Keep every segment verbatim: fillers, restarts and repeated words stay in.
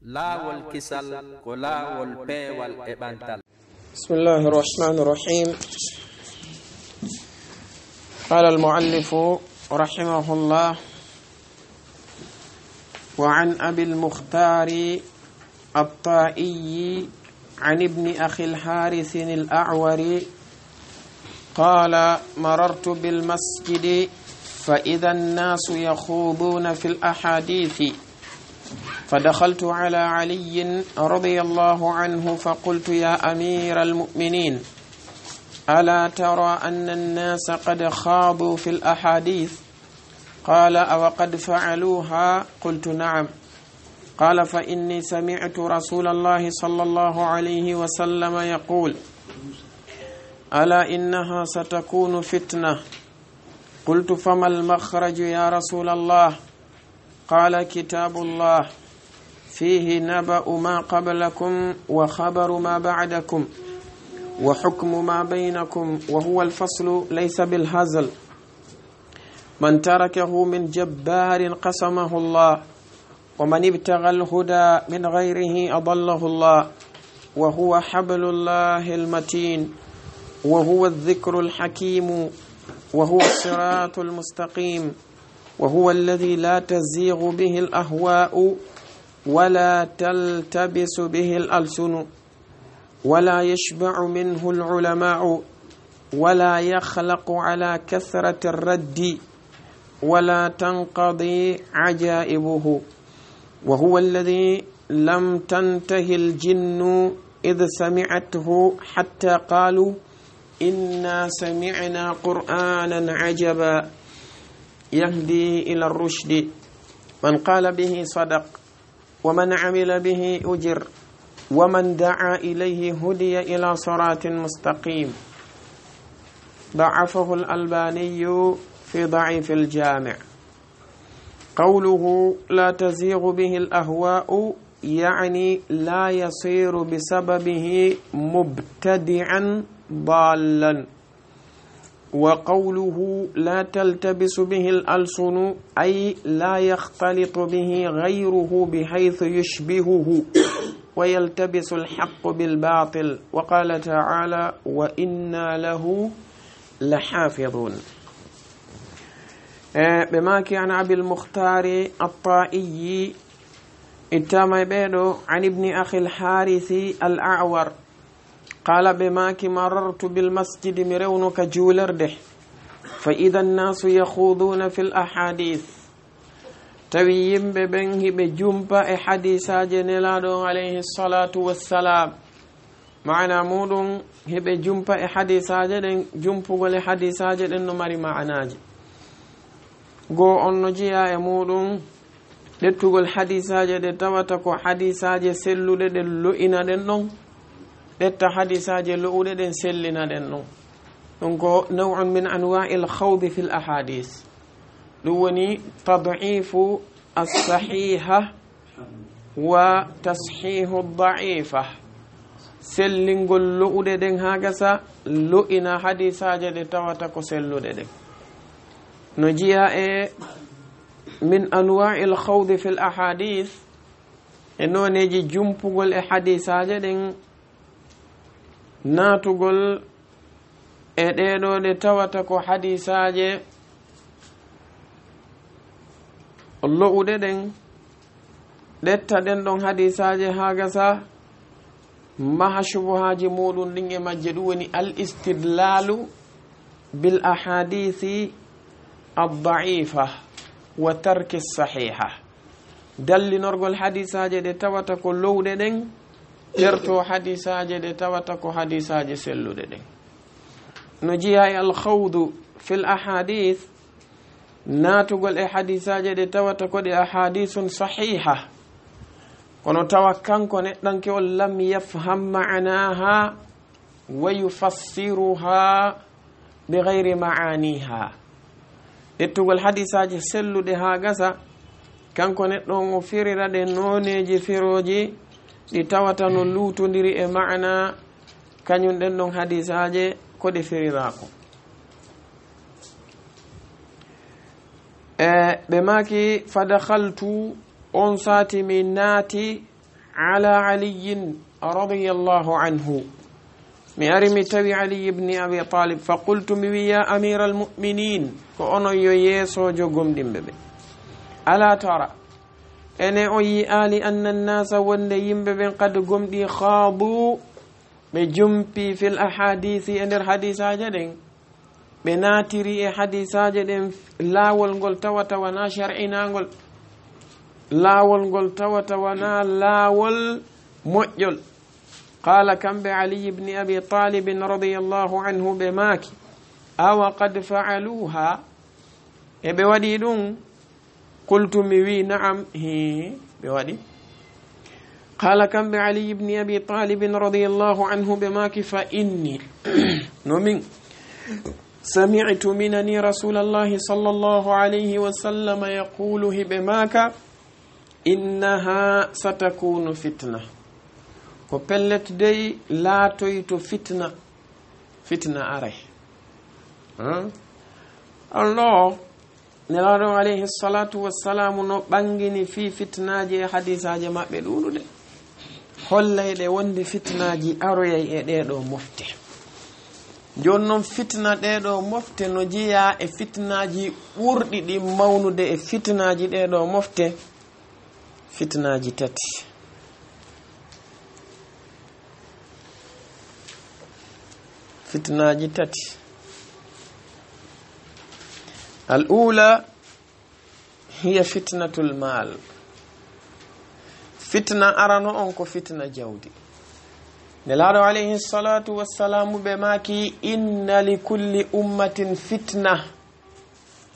Laawol kisal ko laawol peewal e ɓantal. بسم الله الرحمن الرحيم. قال المؤلف رحمه الله: وعن أبي المختار الطائي عن ابن أخي الحارث الأعور قال: مررت بالمسجد فإذا الناس يخوضون في الأحاديث، فدخلت على علي رضي الله عنه فقلت: يا أمير المؤمنين، ألا ترى أن الناس قد خاضوا في الأحاديث؟ قال: أو قد فعلوها؟ قلت: نعم. قال: فإني سمعت رسول الله صلى الله عليه وسلم يقول: ألا إنها ستكون فتنة. قلت: فما المخرج يا رسول الله؟ قال: كتاب الله فيه نبأ ما قبلكم وخبر ما بعدكم وحكم ما بينكم، وهو الفصل ليس بالهزل. من تركه من جبار قصمه الله، ومن ابتغى الهدى من غيره أضله الله، وهو حبل الله المتين، وهو الذكر الحكيم، وهو الصراط المستقيم، وهو الذي لا تزيغ به الأهواء ولا تلتبس به الألسن، ولا يشبع منه العلماء، ولا يخلق على كثرة الرد، ولا تنقضي عجائبه، وهو الذي لم تنته الجن إذ سمعته حتى قالوا: إنا سمعنا قرآنا عجبا يهدي إلى الرشد، من قال به صدق، ومن عمل به أجر، ومن دعا إليه هدي إلى صراط مستقيم. ضعفه الألباني في ضعيف الجامع. قوله: لا تزيغ به الأهواء، يعني لا يصير بسببه مبتدعا ضالا. وقوله: لا تلتبس به الألسن، أي لا يختلط به غيره بحيث يشبهه ويلتبس الحق بالباطل. وقال تعالى: وإنا له لحافظون. Eh, ɓe maaki: عن أبي المختار الطائي, ittaama e ɓeeɗo, عن ابن أخي الحارث الأعور. قال, ɓe maaki: مررت بالمسجد, mi rewno ka juulerde, فإذا الناس يخوضون في الأحاديث, tawi yimɓe ɓen hiɓe jumpa e hadiisaaje Nelaaɗo on, alayhi salatu wassalam. Maana muuɗum, hiɓe jumpa e hadiisaaje ɗen, jumpugol e hadiisaaje ɗen no mari maanaaji. Goo on no jeyaa e muuɗum, ɗettugol hadiisaaje ɗe tawata ko hadiisaaje selluɗe ɗen lo'ina ɗen ɗon, ɗetta hadiisaaje lo'uɗe ɗen sellina ɗen ɗon. Ɗum ko نوع من أنواع الخوض في الأحاديث. Ɗum woni تضعيف الصحيح وتصحيح الضعيف. Sellingol lo'uɗe ɗen haa gasa, lo'ina hadiisaaje ɗe tawata ko selluɗe ɗen. No jeyaa e من أنواع الخوض في الأحاديث, e nooneeji jumpugol e hadiisaaje ɗen, naatugol e ɗee ɗoo ɗe tawata ko hadiisaaje lo'uɗe ɗen, ɗetta ɗen ɗon hadiisaaje haa gasa, maha shubuhaaji muuɗum ɗin e majje, ɗum woni الاستدلال بالأحاديث الضعيفة وترك الصحيحة. Dallinorgol hadiisaaje ɗe tawata ko lo'uɗe ɗen, tertoo hadiisaaje ɗe tawata ko hadiisaaje selluɗe ɗen. No jeyaa e الخوض في الأحاديث, naatugol e hadiisaaje ɗe tawata ko ɗe أحاديث صحيحة, kono tawa kanko neɗɗanke on لم يفهم معناها ويفسرها بغير معانيها. Ƴettugol hadiisaaje selluɗe haa gasa, kanko neɗɗo on o firira ɗe nooneeji firooji ɗi tawata no luutondiri e maana kañum ɗen ɗon hadiisaaje ko ɗe firiraa kon. E, ɓe maaki: فدخلت, on saati mi naati, على علي رضي الله عنه. Mi ari mi tawi Ali ibn Abi Talib, فقلت, mi wi, يا أمير المؤمنين, ko onon yo yeesoojo gomɗinɓe ɓe. ألا ترى, ene on yi'aali, أن الناس, wonde yimɓe ɓen, قد, gomɗii, خاضوا, ɓe jumpi, في الأحاديث, e nder hadisaaje ɗen, ɓe naatiri e hadisaaje ɗen laawol ngol tawata wanaa shar'inaangol, laawol ngol tawata wanaa laawol moƴƴol. قال, kamɓe Ali ibn Abi Talib رضي الله عنه, ɓe maaki, أو قد فعلوها, e ɓe waɗi ɗum? قلت, mi wi, نعم, hii, ɓe waɗi. قال, kamɓe Ali ibn Abi Talib رضي الله عنه, ɓe maaki, فإني, no min, سمعت, mi nani, رسول الله صلى الله عليه وسلم يقول, hiɓe maaka, إنها ستكون فتنة, ko pellet dey laatoyto fitna, fitna aray. Hein? Alors, Nelaaɗo alayhi salatu wassalamu no ɓangini fii fitnaaji e hadisaaje maɓɓe ɗuuɗuɗe, hollay ɗe wonde fitnaaji aroyay e ɗee ɗoo mofte. Jooni non, fitna ɗee ɗoo mofte no jeyaa e fitnaaji ɓurɗi ɗin mawnude e fitnaaji ɗee ɗoo mofte, fitnaaji tati. Fitnaaji tati. الأولى هي فتنة المال. Fitna arano on ko fitna jawdi. Nelaaɗo alayhi salatu wassalamu, ɓe maaki, إن لكل أمة فتنة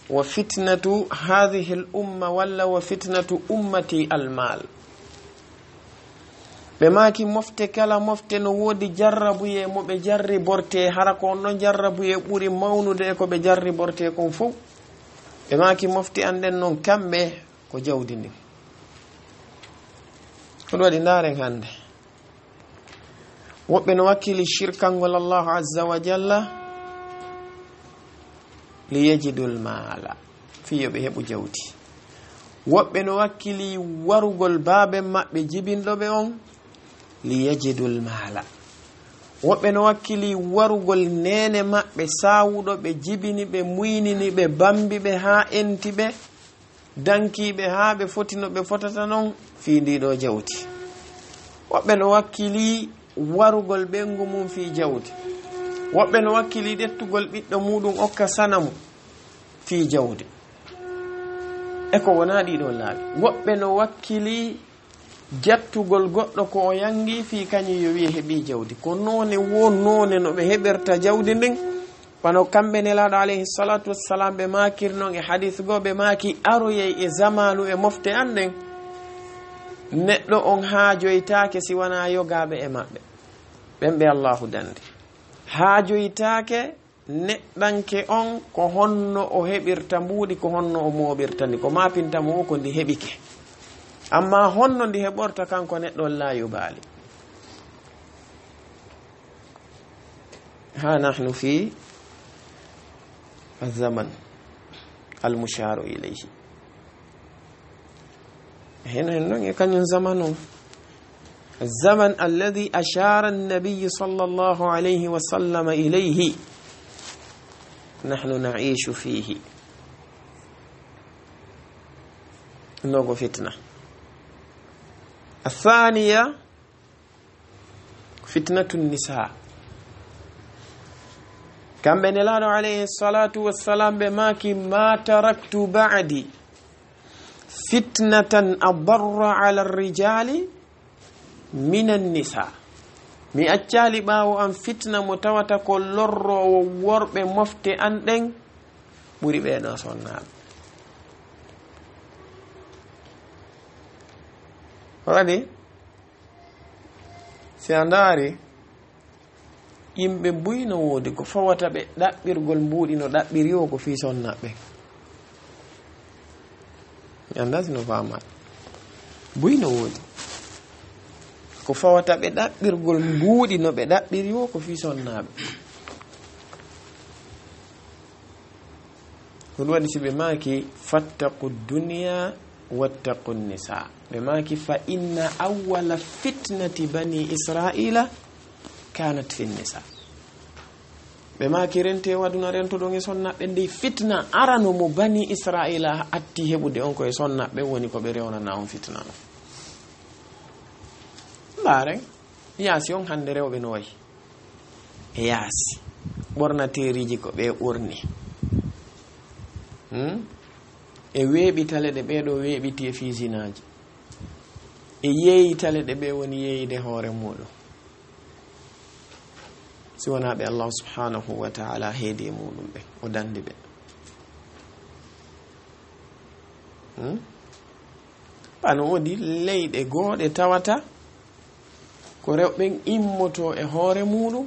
وفتنة هذه الأمة, walla وفتنة أمتي المال. Ɓe maaki, mofte kala mofte no woodi jarrabuyee mo ɓe jarribortee, hara ko on ɗon jarrabuyee ɓuri mawnude e ko ɓe jarribortee kon fow. Ɓe maaki, mofte an ɗen non kamɓe ko jawdi ndin. Ko ɗum waɗi, ndaaren hannde. Woɓɓe no wakkili shirkangol Allahu azza wa jalla, ليجدوا المال, fii yo ɓe heɓu jawdi. Woɓɓe no wakkili warugol baaben maɓɓe jibinɗo ɓe on, ليجدوا المال. Woɓɓe no wakkili warugol neene maɓɓe saawuɗo ɓe, jibini ɓe, muynini ɓe, bambi ɓe haa enti ɓe, dankiiɓe haa ɓe foti no ɓe fotata non fii ndii ɗoo jawdi. Woɓɓe no wakkili warugol ɓeyngu mum fii jawdi. Woɓɓe no wakkili ƴettugol ɓiɗɗo muuɗum okka sanamu fii jawdi. E ko wonaa ɗii ɗoo laabi. Woɓɓe no wakkili jattugol goɗɗo ko o yangi fii kañum yo wi'e heɓii jawdi. Ko noone woo noone no ɓe heɓirta jawdi ndin. Wano kamɓe Nelaaɗo alayhi salatu wassalam ɓe maakiri non e hadis goo, ɓe maaki, aroyay e zamaanu e mofte an ɗen, neɗɗo on haajoytaake si wanaa yogaaɓe e maɓɓe, ɓen ɓe Allahu dandi. Haajoytaake neɗɗanke on ko honno o heɓirta mbuuɗi, ko honno o mooɓirta ndi, ko maapinta mo o ko ndi heɓike. Amma honno ndi heɓorta kanko neɗɗo on, laa yubaali. ها نحن في الزمن المشار إليه. Hino en non e kañum zamanu. الزمن الذي أشار النبي صلى الله عليه وسلم إليه نحن نعيش فيه. Nogo fitna. الثانية, fitnatu nisa. Kamɓe Nelaaɗo alayhi salatu wassalam ɓe maaki, ما تركت بعدي فتنة أضر على الرجال من النساء. Mi accaali ɓaawo an fitna mo tawata ko lorroowo worɓe mofte an ɗen ɓuri ɓee ɗoo sonnaaɓe. Waɗi? Si a ndaari, yimɓe buy no woodi ko fawata ɓe ɗaɓɓirgol mbuuɗi no ɗaɓɓiri o ko fii sonnaaɓe. Mi anndaa si no faamaa. Buy no woodi ko fawata ɓe ɗaɓɓirgol mbuuɗi no ɓe ɗaɓɓiri o ko fii sonnaaɓe. Ko ɗum waɗi si ɓe maaki, فاتقوا الدنيا واتقوا النساء. Ɓe maaki, فإن أول فتنة بني إسرائيل كانت في النساء. Ɓe maaki, rente waduna rentoɗon e sonnaɓe ndey, fitna arano mo Bani Israila atti heɓude on ko e sonnaɓe woni ko ɓe rewnana on fitna on. Mbaaren, yaasi on hannde rewɓe no wayi. E yaasi. Ɓornateeriiji ko ɓe ɓorni. Hmm? E weeɓitale ɗe ɓee ɗoo weeɓiti e fii zinaaji. E yeeyitale ɗe ɓe woni yeeyide hoore muuɗum. Si wonaa ɓe Allah subhanahu wa ta'ala heedi e muuɗum ɓe, o dandi ɓe. Hmm? Ɓano woodi leyɗe goo ɗe tawata ko rewɓe ɓen immoto e hoore muuɗum,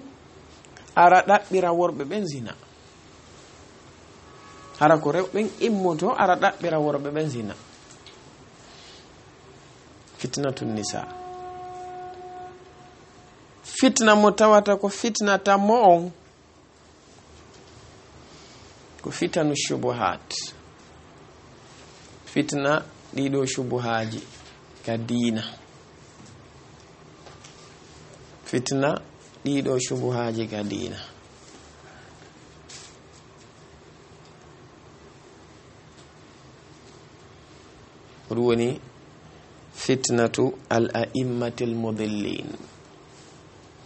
ara ɗaɓɓira worɓe ɓen zina. Hara ko rewɓe ɓen immoto, ara ɗaɓɓira worɓe ɓen zina. Fitnatun nisa. Fitna mo tawata ko fitna tammo on. Ko fitanu shubuhat. Fitna ɗiɗo shubuhaaji ka diina. Fitna ɗiɗo shubuhaaji ka diina. Ko ɗum woni fitnatu al a'immatil mudillin.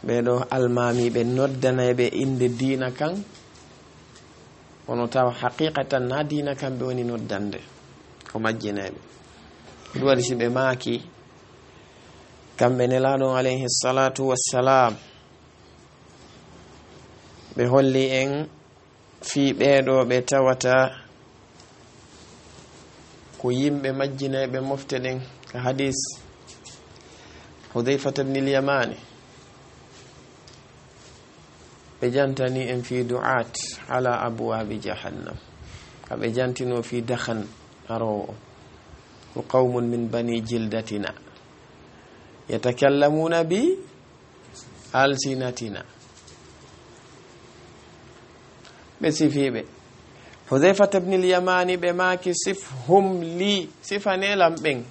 Ɓee ɗoo almaamiiɓe noddanayɓe innde diina kan, kono tawa haqiqatan na diina kan ɓe woni noddande, ko majjinayɓe. Ko ɗum waɗi si ɓe maaki, kamɓe Nelaaɗo on alayhi salatu wassalam, ɓe holli en fii ɓee ɗoo ɓe tawata ko yimɓe majjinayɓe mofte ɗen, ka hadis Hudhayfata ibn al-Yamani. Ɓe jantani en fii du'at ala abwabi jahannam. Ka ɓe jantino fii dakhan aroowo on. Ko qawmun min bani jildatina. Yatakallamuna bi alsinatina. Ɓe sifi ɓe. Hudhayfata ibn al-Yamani ɓe maaki, "Sifhum li, sifane lam ɓen."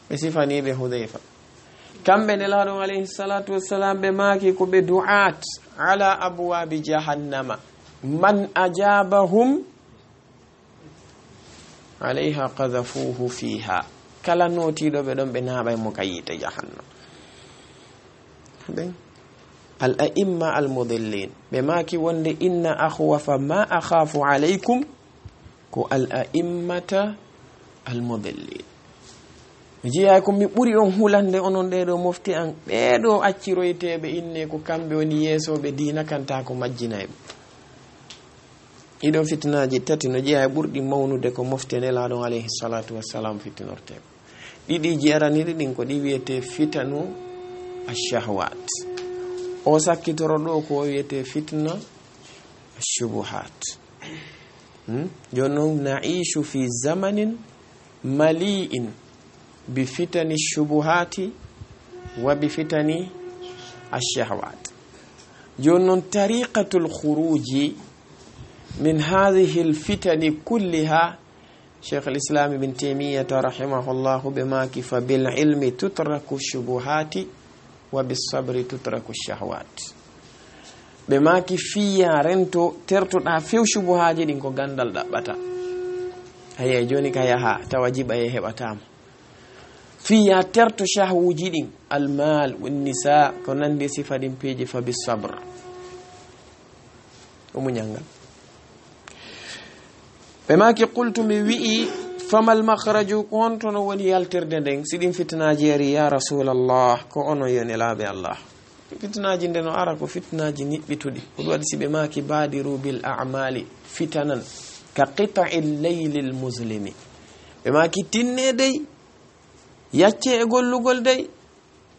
Ɓe sifani ɓe Hudhayfa. Kamɓe Nelaaɗo on alayhi salatu wassalam ɓe maaki ko ɓe du'at ala abwabi jahannama. Man ajabahum alayha qadhafuhu fiha. Kala nootiiɗo ɓe ɗon, ɓe naaɓay mo ka yiite jahannam. Ɗen al a'imma al mudillin. Ɓe maaki wonde, "Inna akhwafa ma akhafu alaykum ko al a'immata al mudillin." Mi jeyaa ko mi ɓuri on hulande onon ɗee ɗoo mofte an, ɓee ɗoo acciroyteeɓe inne ko kamɓe woni yeesooɓe diina kan, taa ko majjinayɓe. Ɗiɗo fitinaaji tati no jeyaa e ɓurɗi mawnude ko mofte Nelaaɗo on alayhi salatu wassalam fitinortee. Ɗiɗiiji araniiɗi ɗin ko ɗi wiyetee fitanu ash-shahwat. O sakkitoro ɗoo ko o wiyetee fitna ash-shubuhat. Hmm? Jooni non, na'ishu fi zamanin mali'in bi fitani shubuhati wa bi fitani ash-shahwat. Jooni non, tariqatul khuruji min hadhihi al-fitani kulliha, Sheikh al-Islam Ibn Taymiyyah rahimahullahu ɓe maaki, "Fa bil ilmi tutraku shubuhati wa bis sabri tutraku shahwat." Ɓe maaki, "Fiya rento, tertoɗaa few shubuhaaji ɗin ko gandal ɗaɓɓata." Aye, jooni ka yaha tawa jiɓa e heɓataama. Fiya terto shahwuuji ɗin, al mal, wan nisa, ko nandi sifa ɗin piiji, fa bis sabr. O muñal ngal. Ɓe maaki, "Qultu," mi wi'i, "Famal makhraju, ko honto no woni yaltirde nden, si ɗin fitinaaji ari, ya Rasulallah, ko onon yo Nelaaɓe Allah?" Fitinaaji nde no ara ko fitinaaji niɓɓituɗi. Ko ɗum waɗi si ɓe maaki, "Badiru bil a'mali fitanan ka qita'il laylil muzlimi." Ɓe maaki, "Tinne dey, yacce e gollugol dey."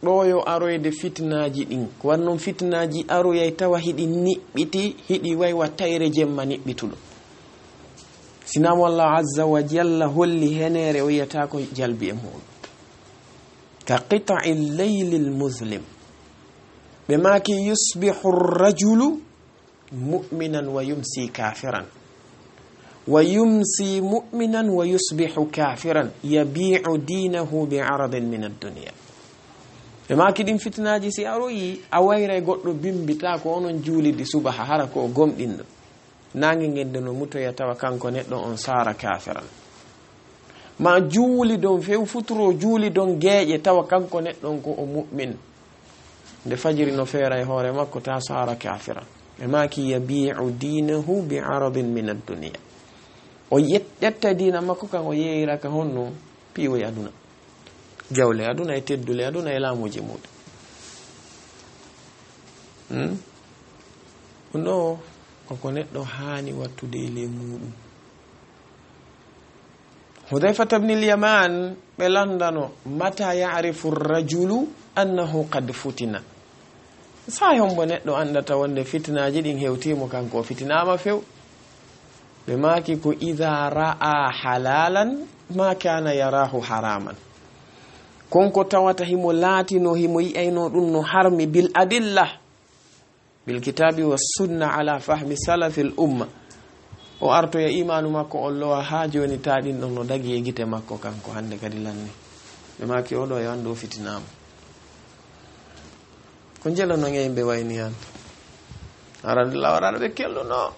Ɗoo yo aroyde fitinaaji ɗin. Ko wan non fitinaaji aroyay tawa hiɗi niɓɓiti, hiɗi waywa tayre jemma niɓɓituɗo. Sinaa mo Allah azza wa jalla holli heneere, o yiyata ko jalbi e muɗum. Ka qita'il laylil muzlim. Ɓe maaki, "Yusbihu rajulu mu'minan wa yumsi kafiran." Wa yumsi mu'minan wa yusbihu kafiran, yabi'u dinahu bi aradin min ad-dunya. Ɓe maaki ɗin fitinaaji, si aroyi, a wayray goɗɗo bimbita ko onon juulidi subaha, hara ko o gomɗinɗo. Naange ngen nde no mutoya, tawa kanko neɗɗo on saara kafiran. Ma juuli don few futuro, juuli don geeƴe, tawa kanko neɗɗo on ko o mu'min. Nde fajiri no feera e hoore makko, ta saara kafiran. Ɓe maaki, yabi'u dinahu bi aradin min ad-dunya. O yet-, ƴetta diina makko kan, o yeeyira ka honno? Piiwoy aduna. Jawle aduna e teddule aduna e laamuuji muuɗum. Hmm? Ɗum ɗo ko ko neɗɗo haani wattude e ley muuɗum. Hudayfata ibn al-Yaman, ɓe landano, "Mata ya'rifu ar-rajulu annahu qad futina?" Saa'i hombo neɗɗo andata wonde fitinaaji ɗin hewtii mo, kanko o fitinaama few? Ɓe maaki ko, "Idha ra'a halalan ma kana yarahu haraman." Kon ko tawata himo laatino, himo yi'ayno ɗum no harmi, bil adilla, bil kitabi was sunna ala fahmi salafil umma. O artoya imaanu makko on lowa haa jooni, ta ɗin ɗon no dagi e gite makko, kanko hande kadi lanni. Ɓe maaki, "Oɗo yo anndu o fitinaama." Ko njelono ngey ɓe wayni an. Arande lawaraɗo ɓe kelluno.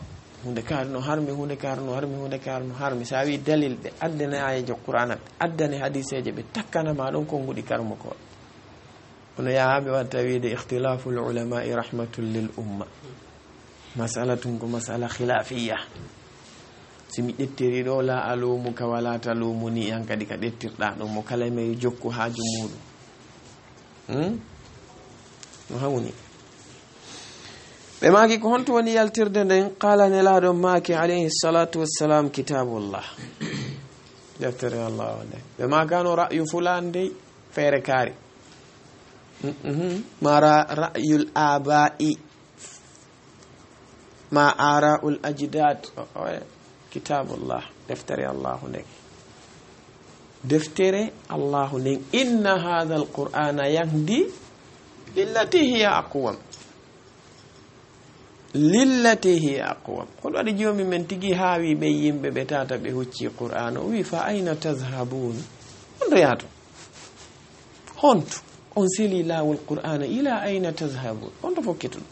Hunde kaari no harmi, hunde kaari no harmi, hunde kaari no harmi. Sa wi dalil, ɓe addane aayeejo Qur'aana, ɓe addane hadiiseeje, ɓe takkana ma ɗon konnguɗi karmo ko. Kono yaha ɓe watta wiide ikhtilaful ulama'i rahmatun lil umma. Masala tun ko masala khilafiyya. Si mi ƴettiri ɗo, la a luumu ka wala ta luumu ni, an kadi ka ƴettirɗa ɗo, mo kala may jokku haaju muuɗum. Hmm? No hawni. Ɓe maaki, "Ko honto woni yaltirde nden?" Qala, Nelaaɗo maaki, alayhi salatu wassalam, "Kitabullah." Deftere Allah o nde. Ɓe maakano, "Ra'yu fulan dey, feere kaari." Mhm. Ma ra-, ra'yul aba'i. Ma ara'ul ajdad. O, o, kitabullah. Deftere Allahu nden. Deftere Allahu nden. "Inna hadha al-Qur'ana yahdi lillati hiya aqwam." Lillati hiya aqwam. Ko ɗum waɗi Joomi men tigi haawi ɓe yimɓe ɓe tata ɓe hucci Qur'aana. O wi, "Fa ayna tadhhabun?" Honto yahton? Honto on seli laawol Qur'aana? "Ila ayna tadhhabun?" Honto fokkiton?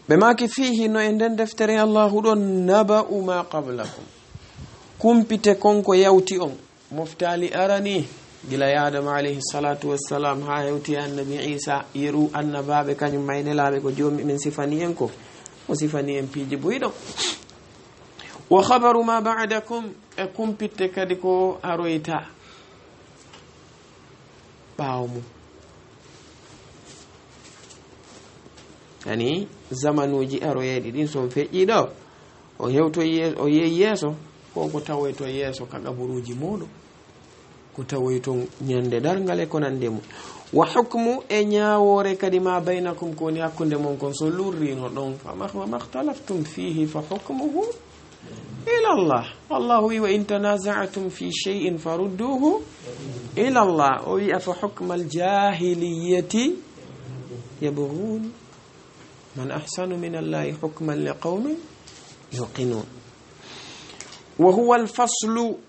Ɓe maaki, "Fihi, no e nden deftere Allahu ɗon, naba'u ma qablakum. Kumpite kon ko yawti on." Moftaali arani, gila e Aadama alayhi salatu wassalam, haa hewti e Annabi Iisa, yeru annabaaɓe, kañum ma e nelaaɓe ko Joomi men sifani en ko, o sifani en piiji buy ɗon. Wa khabaru ma ba'dakum, e kumpitte kadi ko aroyta ɓaawo mum. Yani, zamanuuji aroyeeɗi ɗin, so on feƴƴii ɗo, o hewtoyi ye-, o yehi yeeso, ko ko tawoyto yeeso ka qaburuuji muuɗum, ko tawoyton ñande darngal e ko nandi e mum. Wa hukmu, e ñaawoore kadi, ma baynakum, ko woni hakkunde mon kon, so lurriino ɗon, fa ma, wa makhtalaftum fihi fa hukmuhu ila Allah. Allahu wi, "Wa in tanaza'tum fi shay'in farudduhu ila Allah." O wi, "Afa hukmal jahiliyyati yabghun." Man ahsanu min Allahi hukman li qawmin yuqinun. Wa huwa al-faslu,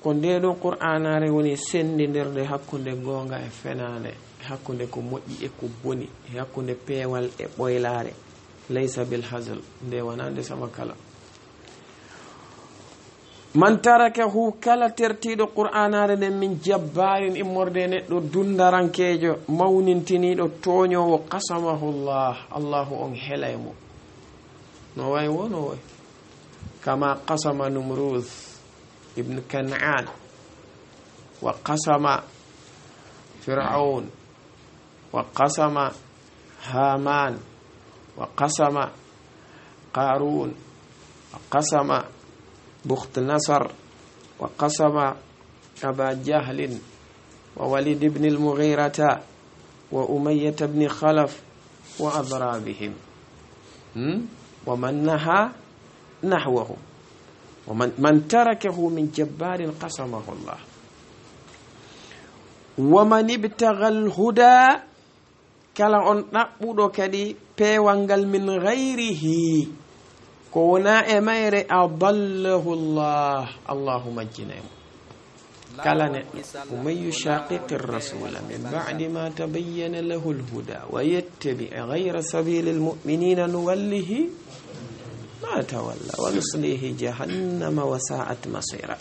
ko nde ɗon Qur'aanaare woni senndindirde hakkunde goonga e fenaande, hakkunde ko moƴƴi e ko boni, e hakkunde peewal e ɓoylaare. Laysa bil hazl, nde wonaa nde sama kala. Man tarakahu, kala tertiiɗo Qur'aanaare nden, min jabbaarin, immorde e neɗɗo dundarankeejo, mawnintiniiɗo, tooñoowo, qasamahu Allah, Allahu on helay mo. No way wo, no way. Kama qasama Numrud ibn Kan'an, wa qasama Fir'aun, wa qasama Haman, wa qasama Qarun, wa qasama Bukht Nasar, wa qasama Aba Jahlin, wa Walid ibn al-Mughirata, wa Umayyah ibn Khalaf, wa adrabihim. Hmm? Wa man naha nahwahum. Wa man, man tarakahu min jabbarin qasamahu Allah. Wa man ibtagha al-huda, kala on ɗaɓɓuɗo kadi peewal ngal, min ghayrihi, Ko wona e mayre, adallahu Allah, Allahu majjinay mo. Kala neɗɗo, ومن يشاقق الرسول من بعد ما تبين له الهدى ويتبع غير سبيل المؤمنين نوله ما تولى ونصليه جهنم وساءت مصيرا.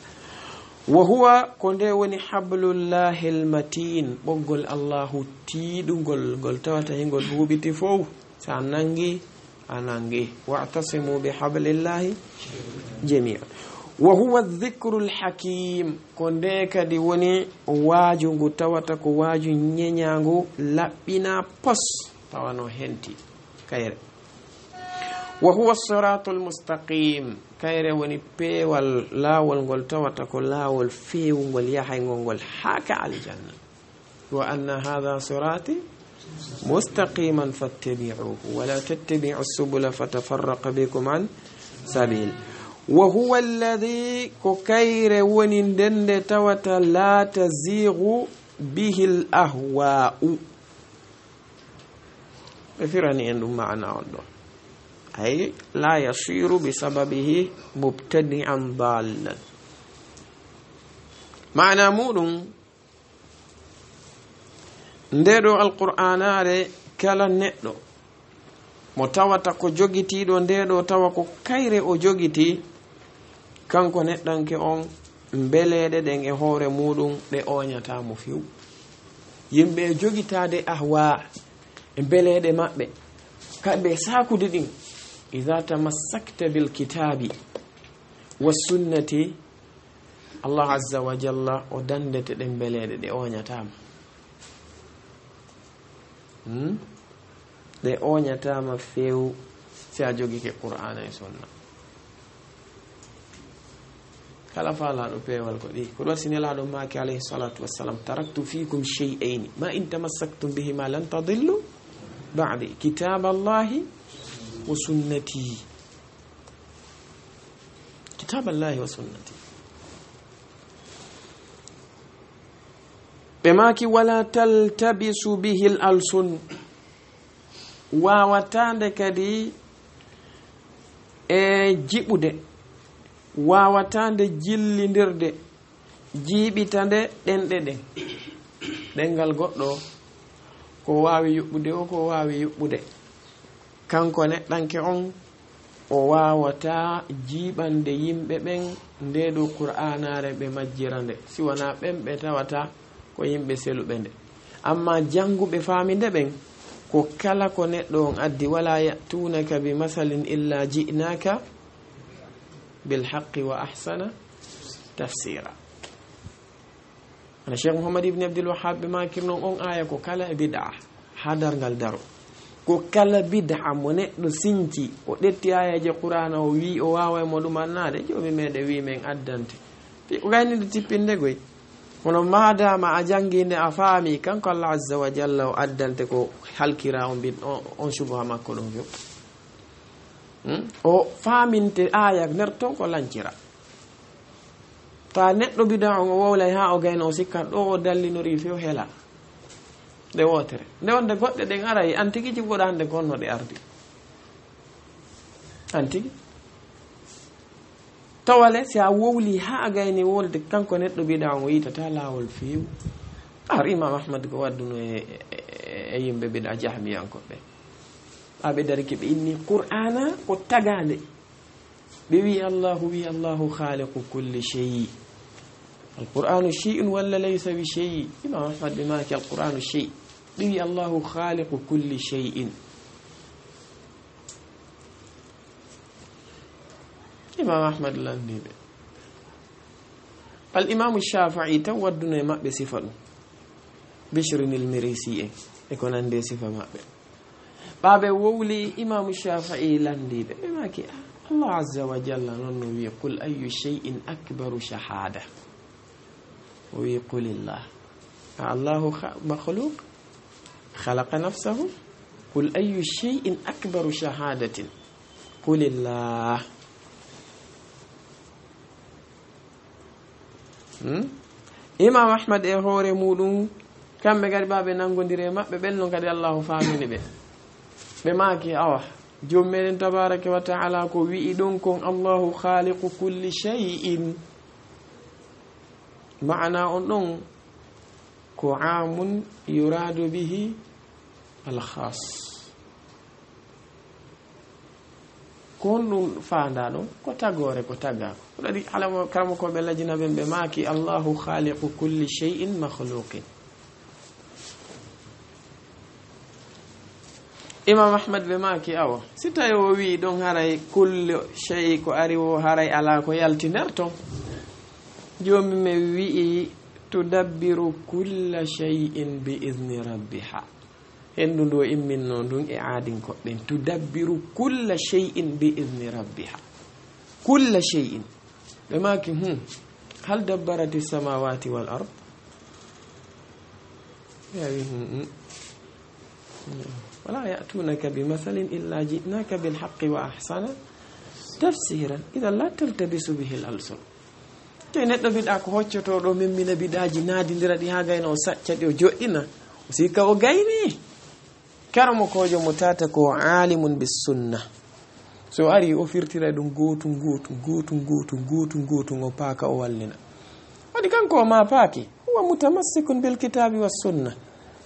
Wa huwa, ko nde woni hablullahil matin, ɓoggol Allahu tiiɗungol, ngol tawata hingol huuɓiti fow. Sa nangi, a nangi. Wa'tasimu bi hablillahi jami'an. Wa huwa dhikrul hakim, ko nde kadi woni waaju ngu tawata ko waaju ñeñaangu, laɓɓina pos, tawa no henti kayre. Wa huwa siratul mustaqim, kayre woni peewal, laawol ngol tawata ko laawol feewungol, yahayngol ngol haa ka aljanna. Wa anna hadha sirati mustaqiman fattabi'uhu wa la tattabi'u subula fatafarraqa bikum an sabil. Wa huwa alladhi, ko kayre woni nden nde tawata la tazighu bihi al ahwa'u. Ɓe firani en ɗum maana on ɗon. Ay, la yasiru bi sababihi mubtadi'an dallan. Maana muɗum, nde ɗo Alqur'aanaare, kala neɗɗo mo tawata ko jogitiiɗo nde ɗo, tawa ko kayre o jogiti, kanko neɗɗanke on, mbeleeɗe ɗen e hoore muɗum ɗe ooñataa mo few. Yimɓe e jogitaade ahwa e mbeleeɗe maɓɓe, kamɓe e saakude ɗin. Idha tamassakta bil kitabi wa sunnati, Allah azza wa jalla o dandete ɗen mbeleeɗe, ɗe ooñataa mo. Hmm? Ɗe ooñataa ma few si a jogike Qur'aana e Sunna. Kala faalaaɗo peewal ko ɗi. Ko ɗum waɗi si Nelaaɗo maaki alayhi salatu wassalam, "Taraktu fiikum shay'ayni, ma in tamassaktum bihima lan tadillu ba'di, kitaballahi wa sunnati." Kitaballahi wa sunnati. Ɓe maaki, "Wala taltabisu bihil alsun." Waawataande kadi e jiɓude, waawataande jillindirde, jiiɓitande ɗenɗe ɗen. Ɗenngal goɗɗo ko waawi yuɓɓude o, ko waawi yuɓɓude. Kanko neɗɗanke on, o waawataa jiiɓande yimɓe ɓen nde ɗo Qur'aanaare ɓe majjira nde, si wanaa ɓen ɓe tawata ko yimɓe seluɓe nde. Amma jannguɓe faaminde ɓen, ko kala ko neɗɗo on addi, "Wala ya'tunaka bi masalin illa ji'naka bil haqqi wa ahsana tafsira." Ana Cheikh Mouhammad Ibn Abdul Wahhab ɓe maakir non on aaya ko kala e bid'a haa darngal daro. Ko kala bid'a mo neɗɗo sinci, o ƴetti aayeeje Qur'aana, o wii o waaway mo ɗum annaade, joomi meɗen wii men addante. Fi-, o gaynide tippinde goy. Kono maadaama a janngi nde a faami, kanko Allah azza wa jalla o addante ko halkira on bid-, on, on subaha makko ɗon few. Hmm? O faaminte aaya nder ton ko lancira. Taa neɗɗo bida on o wowlay haa o gayna o sikka ɗo o dallinori few hela. Nde wootere. Nde wonde goɗɗe ɗen aray, an tigi jiɓoɗa hande ko honno ɗe ardi. An tigi. Tawale si a wowli haa a gayni wolde kanko neɗɗo bida on o yitata laawol few. Ar Imam Ahmad ko wadduno e, e, e yimɓe bida jahmiyankoɓe. Ɓa ɓe darike ɓe inni Qur'aana ko tagaande. Ɓe wi Allahu, wi Allahu khaliqu kulli shay. Al-Qur'anu shay'un walla laysa bi shay? Imam Ahmad ɓe maaki Al-Qur'anu shay. Ɓe wi Allahu khaliqu kulli shay'in. Imam Ahmad lanni ɓe. Al-Imamu Shafi'i tan wadduno e maɓɓe sifa ɗum. Bishrin al-Mirisi en. E ko nandi e sifa maɓɓe. Ɓa ɓe wowli Imamu Shafi'i landiɓe, ɓe maaki, "Ah, Allah azza wa jalla non no wi, 'Qul ayyu shay'in akbaru shahada?'" O wi, "Qulillah." A Allahu kha-, makhluq? Khalaqa nafsahu? "Qul ayyu shay'in akbaru shahadatin?" "Qulillah." Hmm? Imam Ahmad e hoore muɗum, kamɓe kadi ɓa ɓe nangodiri e maɓɓe, ɓen non kadi Allahu faamini ɓe. Ɓe maaki, awa, Joom meɗen tabaraka wa ta'ala ko wi'i ɗon kon Allahu khaliqu kulli shay'in. Ma'ana on ɗon ko amun yuradu bihi al khas. Ko honɗum faandaa ɗon? Ko tagoore, ko tagaa ko. Ko ɗaɗi alamo-, karamokooɓe lajina ɓen ɓe maaki, "Allahu khaliqu kulli shay'in makhluqin." Imam Ahmad ɓe maaki, awa, si tawi o wi'i ɗon haray kulli shay'i ko ari o haray alaa ko yalti nder ton. Joomi men wi'i, "Tudabbiru kulla shay'in bi izni rabbiha." Henndu ndu o imminnoo ndun e aadinkoɓe ɓen. "Tudabbiru kulla shay'in bi izni rabbiha." Kulla shay'in. Ɓe maaki, "Hmm, hal dabbarati samawati wal ard?" Ɓe wi, "Hmm, hmm. Wala ya'tunaka bi masalin illa ji'naka bil haqqi wa ahsana tafsiran. Idan la taltabisu bihi al alsun." Te neɗɗo mbiɗa ko hoccotoo ɗo, memmina bidaaji, naadindira ɗi haa gayno o sacca ɗi, o joɗɗina, o sikka o gayni. Karamokoojo mo tata ko alimun bis sunna. So ari o firtira ɗum gootum, gootum, gootum, gootum, gootum, gootum, o paaka, o wallina. Waɗi kanko o ma paaki, huwa mutamassikun bil kitabi was sunna.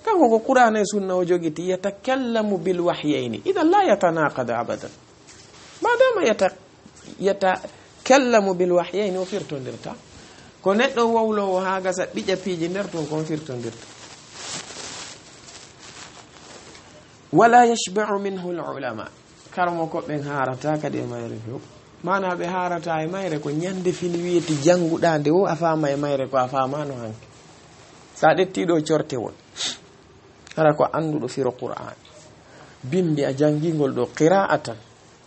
Kanko ko Qur'aana e sunna o jogiti, yatakallamu bil wahyayni. Idan la yatanaqada abadan. Madama yata-, yatakallamu bil wahyayni, o firtondirta. Ko neɗɗo wowlowo haa gasa ɓiƴa piiji nder tun, kon firtondirta. Wala yashba'u minhu al ulama. Karamoko ɓen haarata kadi e mayre few. Maana ɓe haarata e mayre ko ñande fini wiyete jannguɗaa nde wo a faama e mayre ko a faamaano hanki. Sa ƴetti ɗo cortewol, hara ko annduɗo firo Qur'aan. Bimbi a janngingol ɗo qira'atan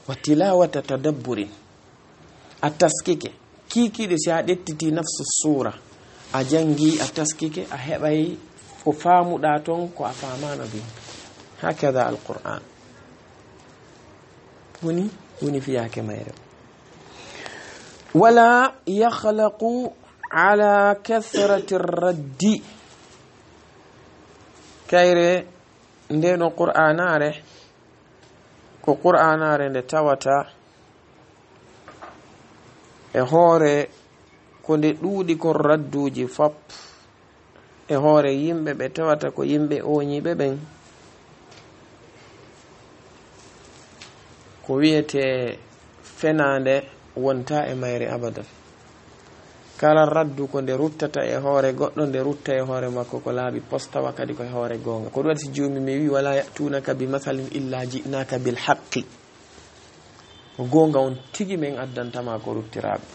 wa tilawata tadabburin. A taskike. Kiikiiɗe, si a ƴettiti nafsu suura, a janngi, a taskike, a heɓay ko faamuɗaa ton, ko a faamaano bimbi. Hakada Alqur'aan. Woni, woni fiyaake mayre. Wala yakhlaqu ala kathrati raddi. Kayre, ndee ɗoo Qur'aanaare, ko Qur'aanaare nde tawata e hoore ko nde ɗuuɗi kon radduuji fop, e hoore yimɓe ɓe tawata ko yimɓe ooñiiɓe ɓen. Ko wiyetee fenaande wonta e mayre abadan. Kala raddu ko nde ruttata e hoore goɗɗo, nde rutta e hoore makko ko laaɓi pos tawa kadi ko e hoore goonga. Ko ɗum waɗi si joomii men wi, "Wala ya'tunaka bi masalin illa ji'naka bil haqqi." Ko goonga on tigi men addanta ma ko ruttiraaɓe.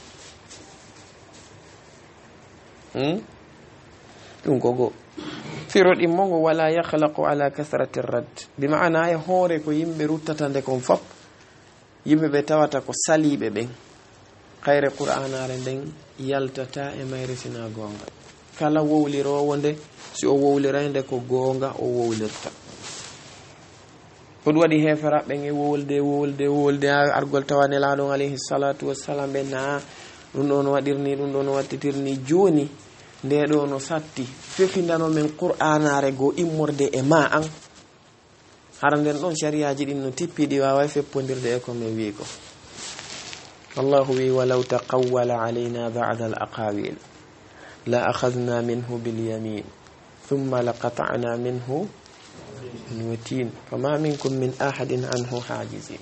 Hmm? Ɗum ko goo. Firo ɗimmo ngo, "Wala yakhlaqu ala kathrati radd." Bi ma'ana e hoore ko yimɓe ruttata nde kon fop, yimɓe ɓe tawata ko saliiɓe ɓen. Kayre Qur'aanaare nden yaltata e mayre sina goonga. Kala wowliroowo nde, si o wowliray nde ko goonga o wowlirta. Ko ɗum waɗi heeferaaɓe ɓen e wowlde, wowlde, wowlde, haa argol tawa Nelaaɗo on alayhi salatu wassalam ɓe naa ɗum ɗo no waɗirni, ɗum ɗo no wattitirni. Jooni, nde ɗo no satti, fefindano men Qur'aanaare goo immorde e ma an. Hara nden ɗon sariyaaji ɗin no tippi, ɗi waaway feppondirde e ko men wi'i ko. Allahu wi'i, "Walaw taqawwala alayna ba'da al-aqawil, la akhadhna minhu bil yamin, thumma laqata'na minhu al-watin, fama minkum min ahadin anhu hajizin."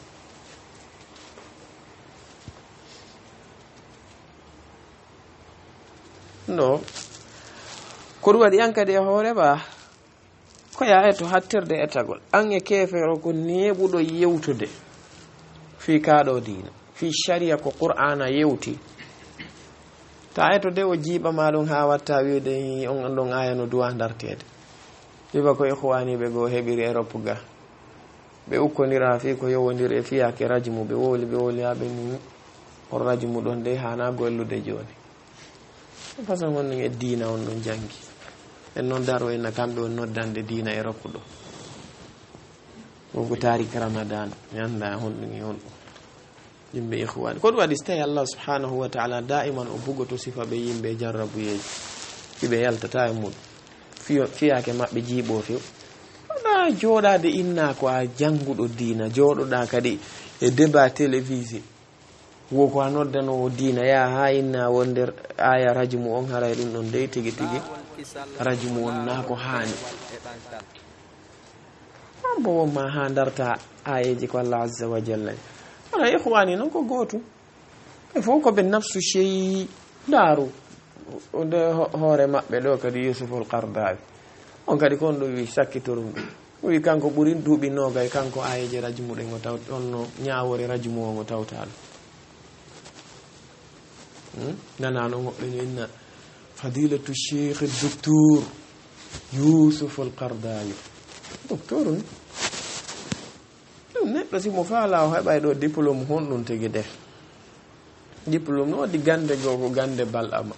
No, ko ɗum waɗi an kadi e hoore ba, ko yaa e to hattirde e tagol. An e keefeero ko neeɓuɗo yewtude fii kaa ɗoo diina, fii sariya ko Qur'aana yewti. Ta e to de o jiiɓa ma ɗon haa watta wi'ude, "Hii, on ɗon aaya no duwaa darteede." Iba ko ikhwaaniiɓe goo heɓiri Erop ga. Ɓe ukkondiraa fii ko yowondiri e fiyaake rajmu. Ɓe wowli, ɓe wowli haa ɓe ni on rajmu ɗon de haanaa gollude jooni. Façon honɗum e diina on ɗon janngi? En non daro en na kamɓe on noddande diina e rokku ɗo. Wonko tarik Ramadan, mi annda honɗum e honɗum. Yimɓe ikhwani. Ko ɗum waɗi so tawi Allah subhanahu wa ta'ala da'iman o bugoto sifa ɓe yimɓe jarrabuyeeji. Hiɓe yaltata e muɗum. Fiyo-, fiyaake maɓɓe jiiɓo few. Jooɗaade inna ko a jannguɗo diina, jooɗoɗaa kadi e débat télévisé. Wo ko a noddanoowo diina, yaa haa inna wonde aaya rajmu on, haray ɗum ɗon dey tigi tigi rajmu on naa ko haani. An bo won ma haa darta aayeeji ko Allah Azza wa Jalla. Wala ikhwaani non ko gootum. Ɓe fof ko ɓe nafsu sey ndaaru. Nde ho-, hoore maɓɓe ɗo kadi Yusuful Qardawi. On kadi ko on ɗo wi sakkitorum ɗum. O wi kanko ɓuri duuɓi noogay, kanko aayeeje rajmu ɗen o taw-, on no ñaawoore rajmu on o tawtaa ɗum. Hmm? Nanaa non woɓɓe no inna Fadilatu Cheikh Docteur Yusuful Qardawi. Docteur ni. Ɗum neɗɗo si mo faala o heɓay ɗo diplôme honɗum tigi de. Diplôme no waɗi gannde goo ko gannde balɗama.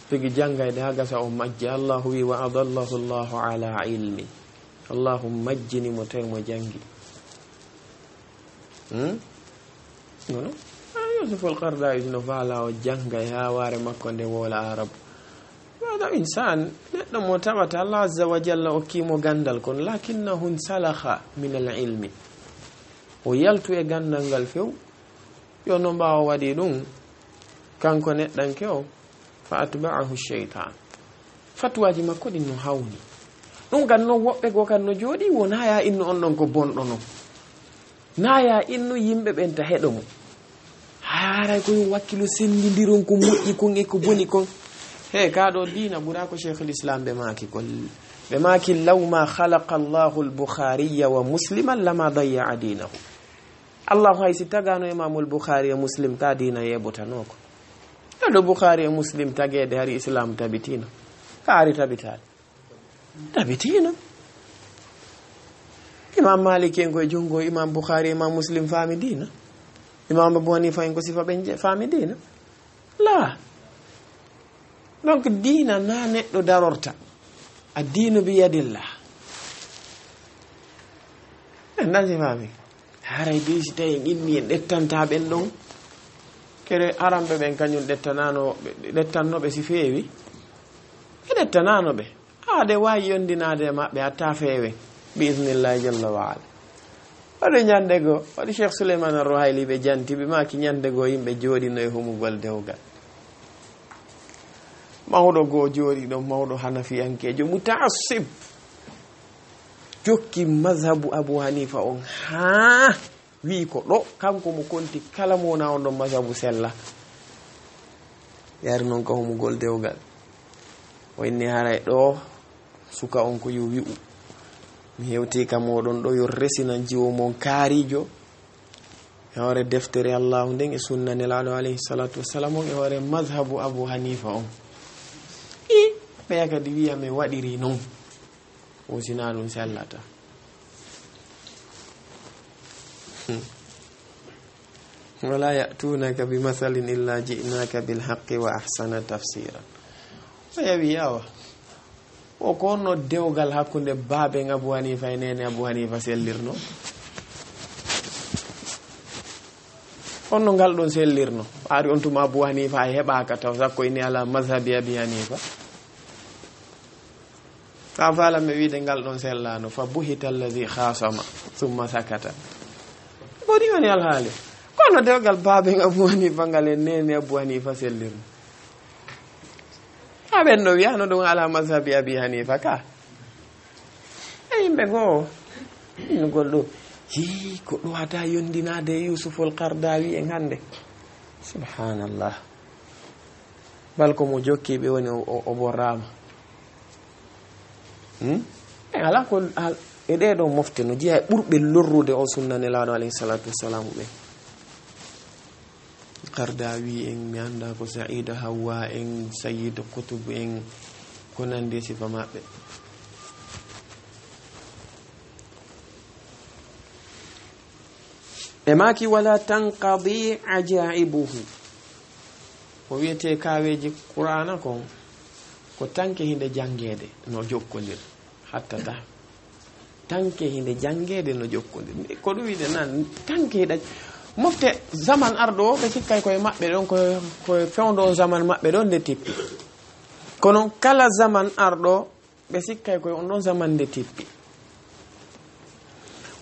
Tigi janngayde haa gasa o majji. Allahu wi, "Wa adallahu Allahu ala ilmi." Allahu majjini mo tawi mo janngi. Hmm? Ngono? Ah, Yusuf al-Qaradawi no faala o janngay haa waare makko nde wowla Arabu. Waɗa insaan, neɗɗo mo tawata Allah Azza wa Jalla okkii mo ganndal kon, lakinnahu insalakha min al-ilmi. O yaltu e ganndal ngal few. Yo no mbaawa waɗi ɗum, kanko neɗɗanke o, fa atba'ahu shaytan. Fatuwaaji makko ɗin no hawni. Ɗum kan no woɓɓe goo kan no jooɗii, wonaa ya innu on ɗon ko bonɗo non. Naa ya innu yimɓe ɓen ta heɗo mo. Haray ko yo wakkilo senndindiron ko moƴƴi kon e ko boni kon. He, kaa ɗo diina ɓuraa ko Cheikhul Islam ɓe maaki kon. Ɓe maaki, "Law ma khalaqa Allahu al-Bukhariya wa Musliman lama dayya'a dinahu." Allahu hay si tagaano Imamul Bukhari e Muslim, ka diina yeɓotanoo ko. E ɗo Bukhari e Muslim tageede hari Islam tabitiino. Ka hari tabitaade. Tabitiino. Imam Maliki en ko e junngo Imam Bukhari, Imam Muslim faami diina. Imam Abu Hanifa en ko sifa ɓe nje-, faami diina. Laa. Donc, diina na neɗɗo darorta. Addiinu bi yadillah. En nan si faami. Haray bi si tawi en inni en ɗettanta ɓen ɗon. Kere aramɓe ɓen kañum ɗettanaano, ɗettannooɓe si feewi. Ɓe ɗettanaano ɓe. Haa ɗe waawi yondinaade e maɓɓe hatta feewe, bi idnillahi jalla wa ala. Waɗi ñande goo, waɗi Cheikh Souleymane Ar-Ruhayli ɓe janti, ɓe maaki ñande goo yimɓe jooɗino e humugol dewgal. Mawɗo goo jooɗi ɗon, mawɗo hanafiyankeejo, mutaassib. Jokki mazhabu Abu Hanifa on haa Wi'i ko ɗo, kanko mo konti kala mo wona on ɗon masabu sella. Yari noon ka humugol dewgal. O inni haray ɗo, suka on ko yo wi'u. Mi hewti ka mooɗon ɗo, yo resinan jiwo mon kaarijo. E hoore deftere Allahu nden e sunna Nelaaɗo alayhi salatu wassalam on, e hoore mazhabu Abu Hanifa on. I, ɓeya kadi wi'a mi waɗiri noon. O sina ɗum sellata. Hmm. Wala ya'tunaka bi masalin illa ji'naka bil haqqi wa ahsana tafsira. O yawi yawa. O ko honno dewgal hakkunde baaben Abu Hanifa e neene Abu Hanifa sellirno? Honno ngal ɗon sellirno? Ari on tuma Abu Hanifa a heɓaaka taw sakko ini ala mazhabi Abi Hanifa. Ka faala mi wiide ngal ɗon sellaano, fa buhita alladhi khasama, thumma sakata. Ko ɗum woni alhaali. Kono dewgal baaben Abu Hanifa ngal e neene Abu Hanifa sellirno. Haa ɓen no wiyano ɗum ala mazhabi Abi Hanifa ka. E yimɓe goo, innugol ɗo, hii, ko ɗo ada yondinaade e Yusuf al Qardawi en hannde. Subhanallah. Bal ko mo jokki ɓe woni o, o, o borraama. Hmm? E ala ko, al-, e ɗee ɗoo mofte no jeyaa e ɓurɓe lorrude o sunna Nelaaɗo alayhi salatu wassalamu ɓe. Qardawi en, mi annda ko Saida Hawa en, Sayyid Qutb en, ko nandi e sifa maɓɓe. Ɓe maaki, "Wala tanqadi ajaibuhu." Ko wiyetee kaaweeji Qur'aana kon, ko tanke hinde janngeede no jokkondir, hattata. Tanke hinde janngeede no jokkondir. Ko ɗum wiide nan, tanke hiɗa mofte zaman arɗo o, ɓe sikkay koye maɓɓe ɗon, ko, ko fewndo on zaman maɓɓe ɗon nde tippi. Kono kala zaman arɗo, ɓe sikkay koye on ɗon zaman nde tippi.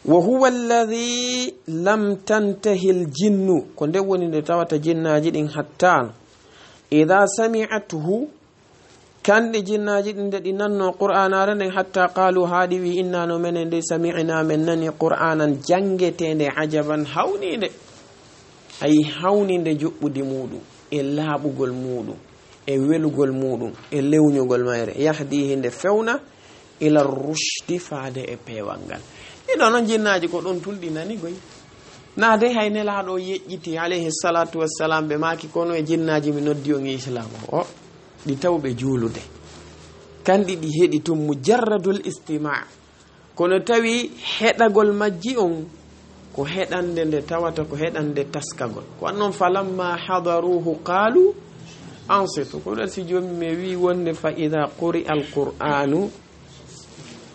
Wa huwa alladhi lam tantahil jinnu, ko nde woni nde tawata jinnaaji ɗin hattaan, idha sami'athu, kanɗi jinnaaji ɗin nde ɗi nanno Qur'aanaare nden, hatta qaalu, haa ɗi wi, inna no menen dey, sami'na, men nani, Qur'aanan, janngeteende, ajaban, hawniinde. Ayi, hawniinde njoɓɓudi muuɗum, e laaɓugol muuɗum, e welugol muuɗum, e lewñugol mayre, yahdi, hinde fewna, ila rushdi, faade e peewal ngal. Ɗiɗo non jinnaaji ko ɗon tun ɗi nani goy. Naa dey hay Nelaaɗo yeƴƴiti, alayhi salatu wassalam, ɓe maaki, kono e jinnaaji mi noddi on e Islaam o. O, ɗi taw ɓe juulude. Kanɗi ɗi heɗi tun mujarradul istima'. Kono tawi heɗagol majji on ko heɗande nde tawata ko heɗande taskagol. Ko an non, falamma hadaruhu qalu ansitu. Ko ɗon si jomi me wi wonde fa idha quri'a al-Qur'anu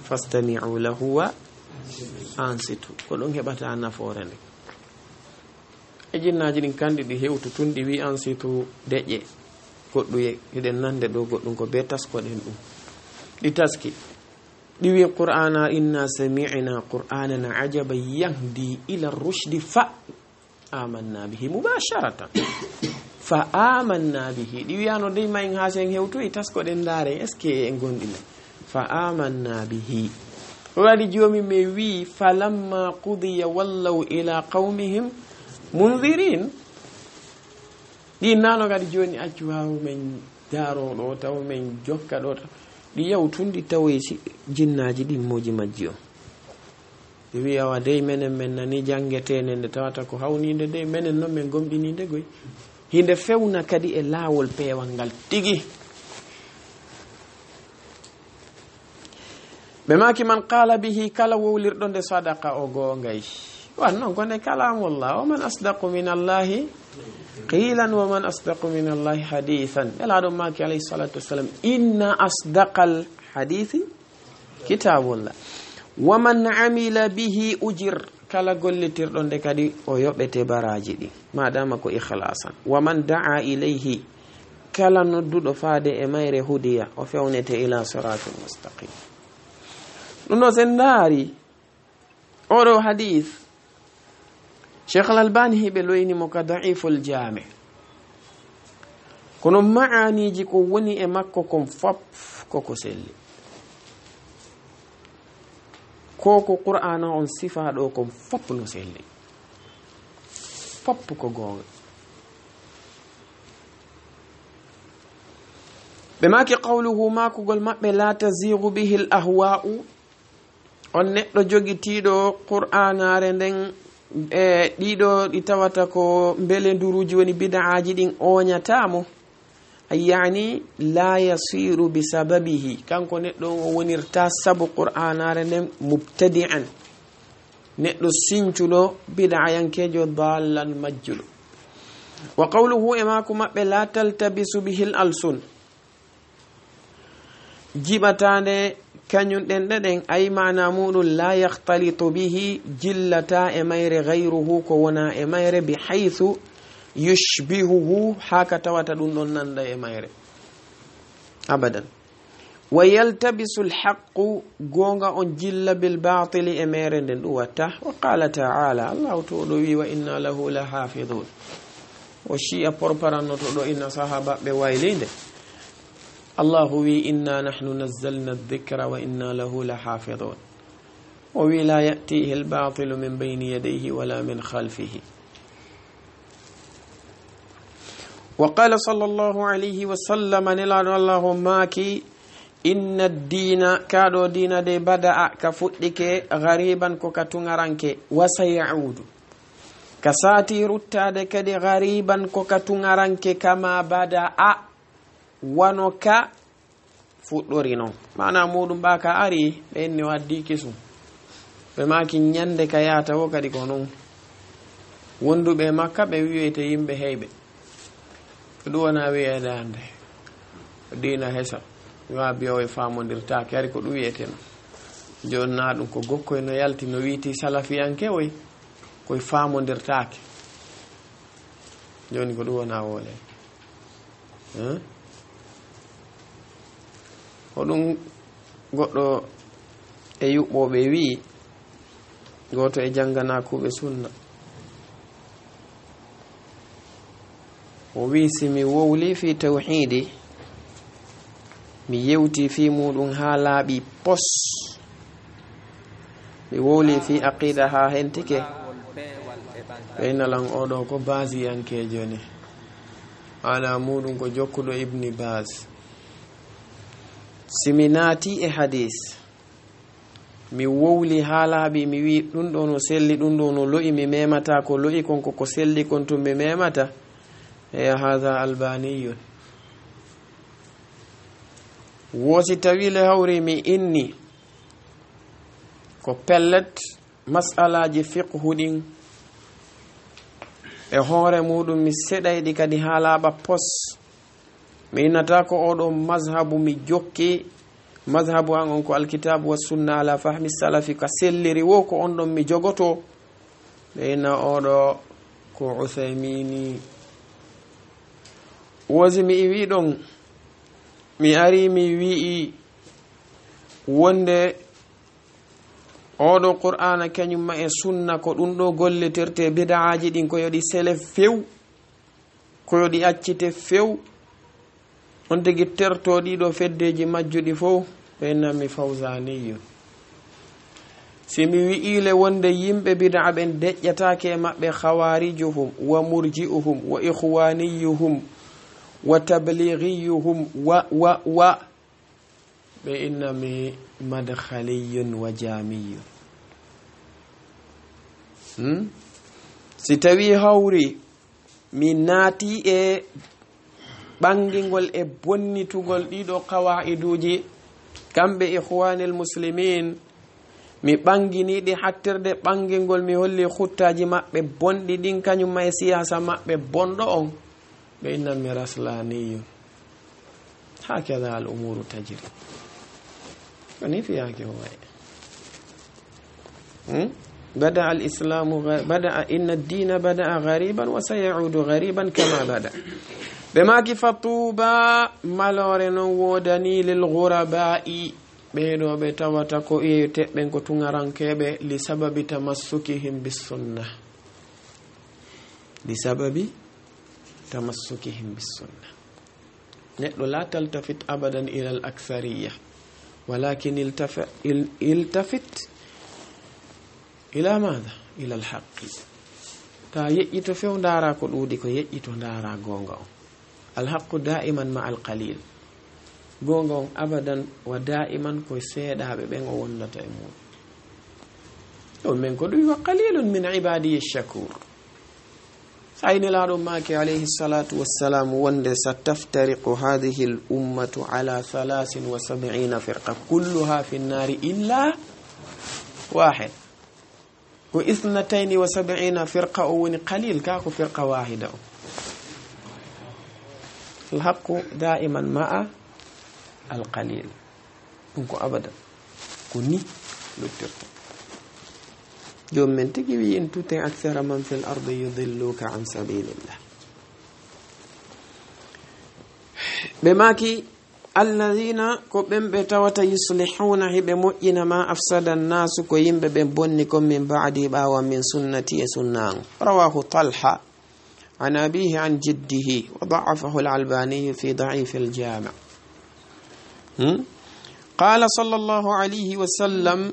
fastami'u lahu wa ansitu. Ko ɗon heɓata nafoore nde. E jinnaaji ɗin kanɗi ɗi hewtu tun ɗi wi ansitu deƴƴe. Goɗɗuye, hiɗen nande ɗo goɗɗum ko be taskoɗen ɗum. Ɗi taski. Ɗi wi Qur'aana, inna sami'na Qur'aanan ajaba yahdi ila rushdi fa amanna bihi mubasharatan. Fa amanna bihi. Ɗi wiyano dey ma en haa sen hewtoyi taskoɗen ndaare, est-ce que en gondina? Fa amanna bihi. Waɗi joomi men wi, falamma qudiya wallaw ila qawmihim munzirin. Ɗi nano kadi jooni accu haa men jaaro ɗo, taw men jokka ɗo, taw ɗi yaw tun ɗi tawoyi si-, jinnaaji ɗin moji majji on. Ɗi wi awa dey menen men nani jangetende nde tawata ko hawninde dey menen non men gomɗininde goy. Hinde fewna kadi e laawol peewal ngal tigi. Ɓe maaki, man qaala bihi, kala wowlirɗo nde, sadaqa, o goongay. Wan non ko nde kalamullah, wa man asdaqu min Allahi qilan, wa man asdaqu min Allahi hadithan. Nelaaɗo maaki alayhi salatu wassalam, inna asdaqal hadithi kitabullah. Wa man amila bihi ujir. Kala gollitirɗo nde kadi o yoɓete baraaji ɗi. Madama ko ikhlasan. Wa man da'a ilayhi. Kala nodduɗo faade e mayre hudiya, o fewnete ila siratin mustaqim. Ɗum ɗo sen ndaari, oɗo hadith, Cheikh Al-Albani hiɓe loyni mo ka Da'iful Jami. Kono ma'aniji ko woni e makko kon fop koko selli. Ko ko Qur'ana on sifa ɗo kon fop no selli. Fop ko goonga. Ɓe maaki qawluhu, maakugol maɓɓe, la tazigu bihi al ahwa'u. On neɗɗo jogitiiɗo Qur'aanaare nden, e ɗiɗo ɗi tawata ko mbelenduruuji woni bid'aaji ɗin ooñataa mo. Ay, yaani, la yasiru bi sababihi. Kanko neɗɗo on o wonirta sabu Qur'aanaare nden mubtadi'an. Neɗɗo sincuɗo bid'ayankeejo dallan majjuɗo. Wa qawluhu e maaku maɓɓe la taltabisu bihi al alsun. Jiɓataande kañum ɗen ɗeɗen, ay maana muɗum, la yaxtalitu bihi, jillata e mayre, gayruhu, ko wona e mayre, bi haythu yushbihuhu, haa ka tawata ɗum ɗon nanda e mayre. Abadan. Wa yaltabisu alhaqqu, goonga on jilla, bil baatili, e meere nden ɗum watta. Wa qaala ta'ala, Allahu to ɗo wi, wa inna lahu la hafidun. O shi'a porparannoto ɗo inna sahabaɓe waylinde. Allahu wi, inna nahnu nazzalna adh-dhikra wa inna lahu lahafidhun. O wi, la ya'tihi al-batilu min bayni yadayhi wala min khalfihi. Wa qala sallallahu alayhi wa sallam, Nelaaɗo Allahu maaki, inna ad-dina, kaɗo diina de, bada'a, ka fuɗɗike, ghariban, ko ka tuŋaranke, wa sayaudu, ka saati ruttaade kadi, ghariban, ko ka tuŋaranke, kama bada'a, wano ka fuɗɗori non. Maana muɗum, ɓa ka ari, ɓe inni o addi kisum. Ɓe maaki ñande ka yaata wo kadi ko non. Wonduɓe e Makka ɓe wi'ete yimɓe heyɓe. Ko ɗum wona wi'eede hannde. Ko diina hesa. Mi wawa biya o e faamondirtaake. Hari ko ɗum wi'ete non. Jooni na ɗum ko gokkoy no yalti no wi'iti salafiyanke oy. Koy faamondirtaake. Jooni ko ɗum wona wole. Hein? Ko ɗum goɗɗo e yuɓɓooɓe wi'i, gooto e jannganaakuuɓe sunna. O wi'i, si mi wowlii fii tawhiidi, mi yewtii fii muuɗum haa laaɓi pos, mi wowlii fii aqiida haa hentike, ɓe inna lan oo ɗoo ko baasiyankeejo ni. Maanaa muuɗum ko jokkuɗo Ibni Baas. Si mi naatii e hadiis, mi wowli haa laaɓi, mi wi'i, "Ɗum ɗoo no selli, ɗum ɗoo no lo'i, mi meemataa ko lo'i kon, ko ko selli kon tun mi meemata." Eya, haadha albaaniyun. Wo si tawii le hawri mi inni ko pellet mas'alaaji fiqhu ɗin e hoore muuɗum, mi seɗay ɗi kadi haa laaɓa pos. Mi innataa ko oo ɗoo mazhabu mi jokki, mazhabu an on ko alkitaabu wa sunna ala fahmi salafi ka selliri woo, ko on ɗon mi jogotoo. Ɓe inna oo ɗoo ko Uthaymiini. Wo si mi iwii ɗon, mi arii mi wi'i wonde oo ɗoo Qur'aana kañum ma e sunna ko ɗum ɗoo gollitirtee, bid'aaji ɗin ko yo ɗi sele few. Ko yo ɗi accite few. On tigi tertoo ɗii ɗoo feddeeji majjuɗi fow, ɓe innammi Fawzaaniyyu. Si mi wi'ii le wonde yimɓe bid'a ɓen deƴƴataake e maɓɓe, Khawaarijuhum, wa Murji'uhum, wa Ikhwaaniyyuhum, wa Tabliigiyyuhum, wa, wa, wa, ɓe innammi Madkhaliyyun wa Jaamiyyun. Hmm? Si tawii hawri mi naatii e ɓangingol e bonnitugol ɗii ɗoo qawaa'iduuji, kamɓe Ikhwaanil Muslimiin, mi ɓanginii ɗi hattirde ɓangingol, mi holli huttaaji maɓɓe bonɗi ɗin, kañum ma e siyaasa maɓɓe bonɗo on, ɓe innammi Raslaaniyyun. Haakada al umuuru tajri. Ko nii fiyaake o wayi. Hmm? Bada al islamu ga-, bada, inna ad-dina bada ghariban wa sayaudu ghariban kama bada. Ɓe maaki, "Fatuuba, maloore non woodanii lil ghurabaa'i, ɓee ɗoo ɓe tawata ko iyeteɓɓen ko tuŋarankeeɓe, li sababi tamassukihim bis sunna." Li sababi tamassukihim bis sunna. Neɗɗo, la taltafit abadan ila al akthariya, walakin iltafa-, il-, iltafit ila maada? Ila al haqqi. Ta yeƴƴito few ndaara ko ɗuuɗi, ko yeƴƴito ndaara goonga on. Al haqqu daiman ma al qalil. Goonga on abadan wa daiman ko seeɗaaɓe ɓen o wonnata e muɗum. Ɗum men ko ɗum wa qalilun min ibadiyi shakur. Ay Nelaaɗo maaki, alayhi salatu wassalam, wonde, "Sataftariqu hadhihi al ummatu ala thalathin wa sab'ina firqa, kulluha fi nnari illa wahid." Ko ithnatayni wa sab'ina firqa o woni qalil, ka ko firqa wahida o. Al haqqu daiman ma'a al qalil. Ɗum ko abada. Ko ni luttirta. Joom men tigi wi, "In tuti akthara man fil ardi yudilluka an sabilillah." Ɓe maaki, "Alladhina, ko ɓen ɓe tawata, yuslihuna, hiɓe moƴƴina, ma afsada nnasu, ko yimɓe ɓen bonni kon, min ba'di, ɓaawo min sunnati, e sunna an." Rawahu Talha. An abihi an jiddihi, wa da'afahu al-Albani fi da'if al-Jami'. Hmm? Qala sallallahu alayhi wa sallam,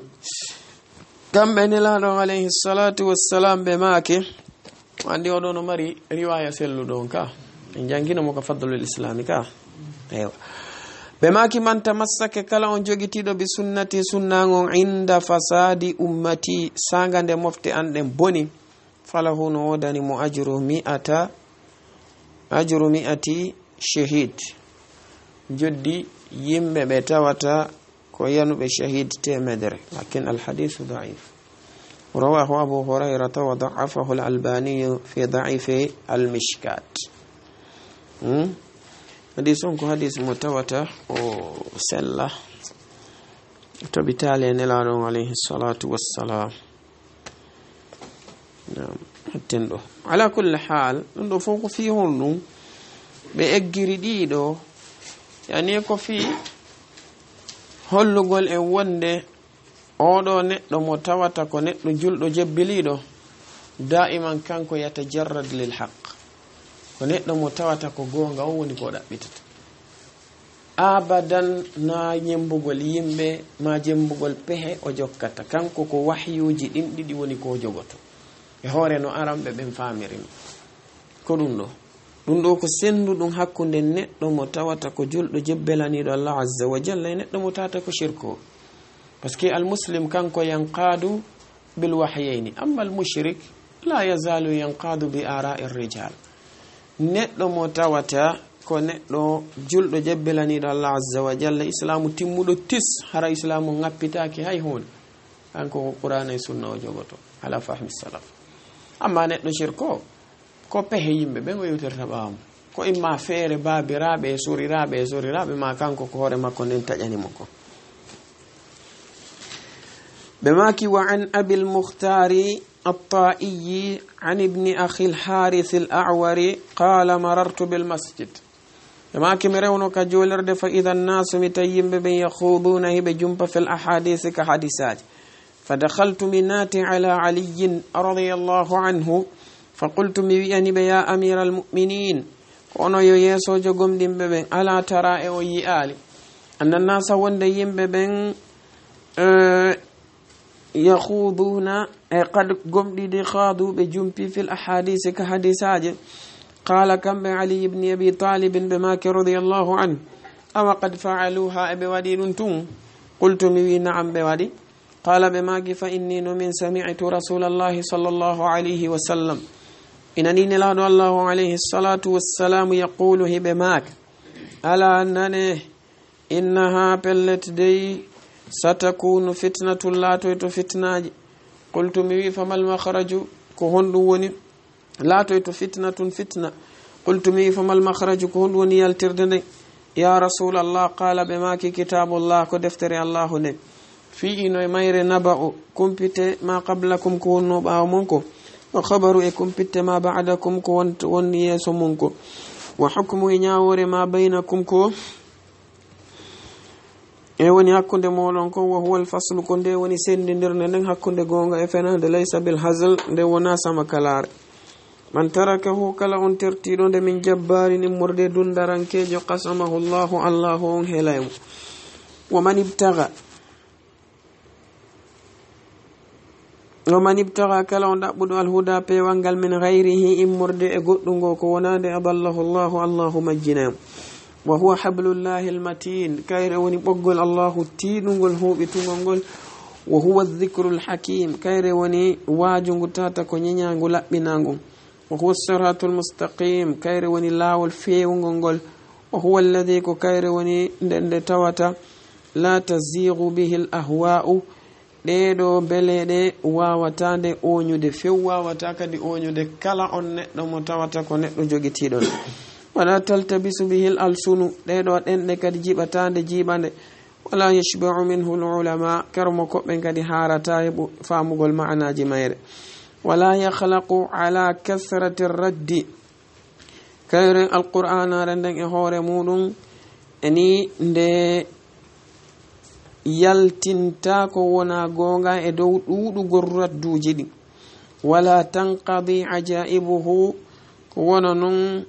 kamɓe Nelaaɗo alayhi salatu wassalam ɓe maaki, andi oɗo no mari riwaya selluɗo on ka. En jangino mo ka Fadlul Islami ka. Eywa. Ɓe maaki, "Man tamassaka, kala on jogitiiɗo, bi sunnati, sunna an on, inda fasadi ummati, sanga nde mofte an ɗen boni, falahu, no woodani mo, ajru mi'ata, ajru mi'ati shahid, joddi yimɓe ɓe tawata ko yanuɓe shahid teemedere." Lakin al hadithu da'if. Rawahu Abu Hurayrata wa da'afahu al Albani fi da'ifi al Mishkat. Hmm? Hadis on ko hadis mo tawata o sella. Toɓitaali e Nelaaɗo on alayhi salatu wassalam. Naam, hatten ɗo. Ala kulli haal, ɗum ɗo fof ko fii honɗum ɓe eggiri ɗiɗo? Yani ko fii hollugol en wonde Oɗo neɗɗo mo tawata ko neɗɗo julɗo jebbiliiɗo, daiman kanko yatajarrad lil haqq. Ko neɗɗo mo tawata ko goonga o woni ko ɗaɓɓitata. Abadan na ñembugol yimɓe ma jembugol pehe o jokkata. Kanko ko wahyuuji ɗin ɗiɗi woni ko o jogoto. E hoore no aranɓe ɓen faamiri mo. Ko ɗum ɗo. Ɗum ɗo ko senndu ɗum hakkunde neɗɗo mo tawata ko julɗo jebbelaniiɗo Allah Azza wa Jalla e neɗɗo mo tawata ko shirkoowo. Parce que al muslim kanko yanqadu bil wahyayni, amma al mushrik la yazalu yanqadu bi ara'i rijal. Neɗɗo mo tawata ko neɗɗo julɗo jebbelaniiɗo Allah Azza wa Jalla, islaamu timmuɗo tis, hara islaamu ŋappitaaki hay huunde. Kanko ko Qur'aana e Sunna o jogoto, ala fahmi salaf. Amma neɗɗo shirko, ko pehe yimɓe ɓen o yewtirta ɓaawo mum. Ko imma feere baabiraaɓe e soriraaɓe e soriraaɓe, ma kanko ko hoore makko nden taƴani mo ko. Ɓe maaki, wa an Abil Mukhtaari At-Taa'iyi an Ibni Akhil Haarith Al-A'wari qaala marartu bil masjid. Ɓe maaki mi rewno ka juulirde fa idha nnaasu mi tawi yimɓe ɓen yakhuuduuna hiɓe jumpa fil ahaadiisi ka hadiisaaji. Fa dakhaltu mi naati ala Aliyyin radiyallahu anhu. Fa qultu mi wi'ani ɓe ya amiiral mu'miniin, ko onon yo yeesoojo gomɗinɓe ɓen, alaa taraa e on yi'aali, anna nnaasa wonde yimɓe ɓen, eh, yakhuuduuna e qad gomɗini khaaduu ɓe jumpi fil ahaadiisi ka hadiisaaji. Qaala kamɓe Ali ibni Abi Taalibin ɓe maaki radiyallahu anhu, awa qad fa'aluuhaa eɓe waɗi ɗum tun? Qultu mi wi'i na'am ɓe waɗi. Qaala ɓe maaki fa inni no min sami'tu rasuulallahi sallallahu alayhi wa sallam. Mi nanii Nelaaɗo Allahu alayhi salaatu wa salaamu yaquulu hiɓe maaka, alaa nane, innaha pellet dey, satakunu fitnatun laatoyto fitnaaji. Qultu mi wi'i famal makhraju, ko honɗum woni laatoyto fitnatun fitna. Qultu mi wi'i famal makhraju, ko honɗum woni yaltirde nden? Ya rasuulallah, qaala ɓe maaki kitaabullah, ko deftere Allahu nden. Fiihi no e mayre naba'u, kumpitte ma qablakum ko wonnoo ɓaawo mon ko. Wa khabaru e kumpitte ma ba'dakum ko won-, wonni yeeso mon ko. Wa hukmu e ñaawoore ma baynakum ko e woni hakkunde mooɗon ko. Wa huwa al-faslu ko nde woni senndindirde nden hakkunde goonga e fenaande, laysa bil hazl nde wonaa samakalaare. Man tarakahu kala on tertiiɗo nde min jabbaarin immorde dundarankeejo qasamahu Allahu Allahu on helay mo. Wa man ibtaga Wa man ibtaga kala on ɗaɓɓuɗo alhuda peewal ngal min ghayrihi immorde e goɗɗungo ko wonaande adallahu Allahu Allahu majjinay mo. Wa huwa hablullahi almatin kayre woni ɓoggol Allahu tiiɗungol huuɓitungol ngol. Wa huwa dhikru alhakim kayre woni waajungu tata ko ñeñangu laɓɓinangu. Wa huwa siratul mustaqim kayre woni laawol feewungol ngol. Wa huwa alladhi ko kayre woni nde nde tawata la tazigu bihi al ahwa'u ɗee ɗoo beleeɗe waawata nde ooñude few, waawata kadi ooñude kala on neɗɗo mo tawata ko neɗɗo jogitiiɗo nde. Wala taltabisu bihil alsunu, ɗee ɗoo ɗenɗe kadi jiɓata nde jiiɓa nde. Wala yashba'u minhu al ulama, kero mo koɓɓen kadi haarata e ɓu-, faamugol ma'anaaji mayre. Wala yakhlaqu ala kathrati raddi, kayren alqur'aanaare nden e hoore muuɗum, e ni nde yaltinta ko wona goonga e dow ɗuuɗugol radduuji ɗin. Wala tanqadi ajaibuhu, ko wona non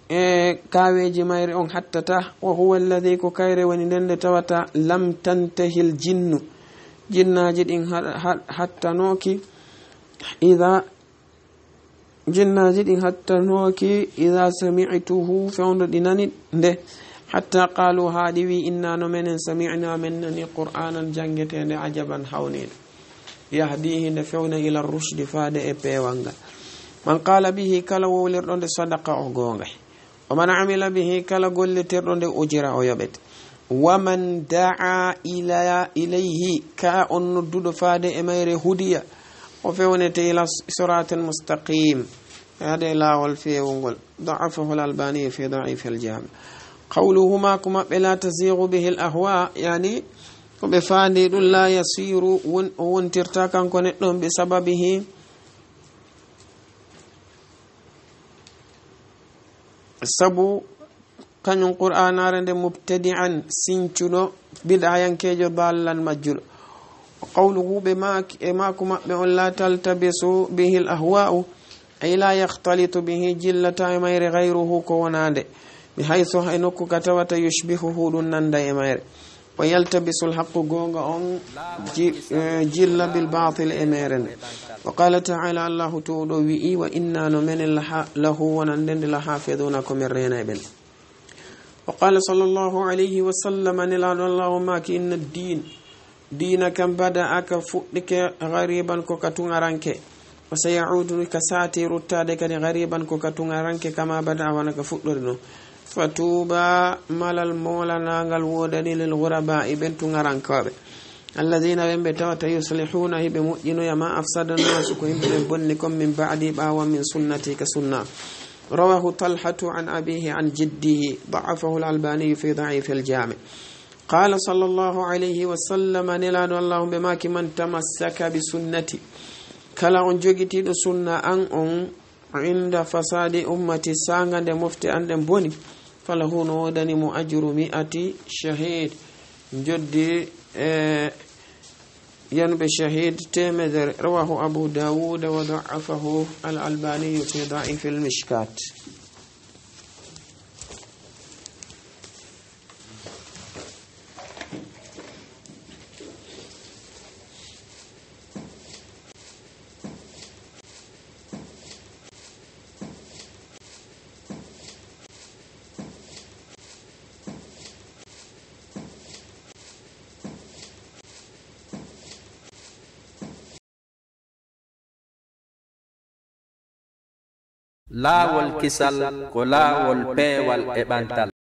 e kaaweeji mayre on hattata. Wa huwa alladhi, ko kayre woni nden nde tawata lam tantahil jinnu, jinnaaji ɗin ha-, ha-, hattanooki, ida Jinnaaji ɗin hattanooki, "Idaa sami'tuhu," fewndo ɗi nani nde, "hattaa qaaluu," haa ɗi wi'i, "Innaa no menen, sami'naa, men nani, Qur'aanan janngeteende, ajaban, hawniinde, yahdiihi, nde fewna, ila rushdi, faade e peewal ngal." "Man qaala bihi," kala wowlirɗo nde, "sadaqa," o goongay. "Wa man amila bihi," kala gollitirɗo nde, "ujira," o yoɓete. "Wa man da'a ila, ilayhi," ka on nodduɗo faade e mayre, "hudiya," o fewnete, "ila siratin mustaqim," yaade laawol feewungol. Da'afahu al-Albani fi Da'if al-Jami. Qawluhuma, ko maɓɓe, "La tazigu bihi al-ahwa," yani ko ɓe faandi ɗum, "la yasiru," won-, o wontirta kanko neɗɗo on, "bi sababihi," sabu kañum Qur'aanaare nde, "mubtadi'an," sincuɗo, "bid'ayankeejo, dallan," majjuɗo. Qawluhu, ɓe maaki, e maaku maɓɓe on, "La taltabisu bihi l-ahwa'u", ay la yaxtalitu bihi, jillata e mayre, gayruhu, ko wonaande, bi haysu, hay nokku ka tawata, yushbihuhu, ɗum nanda e mayre. Wa yaltabisu l-haqqu, goonga on ji-, eh, jilla bil baatil e meere nde. Wa qaala ta'ala, Allahu toowɗo wi'i, "Wa inna, no menen, laha-, lahu, wonande nde, la haafiduuna, ko men reenayɓe nde." Wa qaala sallallahu alayhi wa sallam, Nelaaɗo Allahu maaki, "Inna diin, diina kan, bada'a, ka fuɗɗike, gariban, ko ka tuŋaranke. Wa saya'uudu, ka saati ruttaade kadi, gariban, ko ka tuŋaranke, kama bada'a, wano ka fuɗɗori non. Fa tuuba, malal moolanaangal woodani, lil gurabaa'i, ɓen tuŋarankooɓe. Alladiina, ɓen ɓe tawata, yuslihuuna, hiɓe moƴƴinoya, ma afsada nnaasu, ko yimɓe ɓen bonni kon, min ba'di, ɓaawo, min sunnati, ka sunna." Rawaahu Talhatu an abiihi an jiddihi, da'afahu al-Albaaniyyu fi da'iifil jaami'. Qaala sallallahu alayhi wa sallam, Nelaaɗo Allahu ɓe maaki, "Man tamassaka bi sunnati, kala on jogitiiɗo sunna an on, inda fasaadi ummati, saanga nde mofte an ɗen boni, falahu, no woodani mo, ajru mi'ati shahiid, njoddi, e, yanuɓe shahiid teemedere." Rawaahu Abu Daawuda wa da'afahu al-Albaaniyyu fi da'iifil Mishkaat. Laawol kisal ko laawol peewal e ɓantal.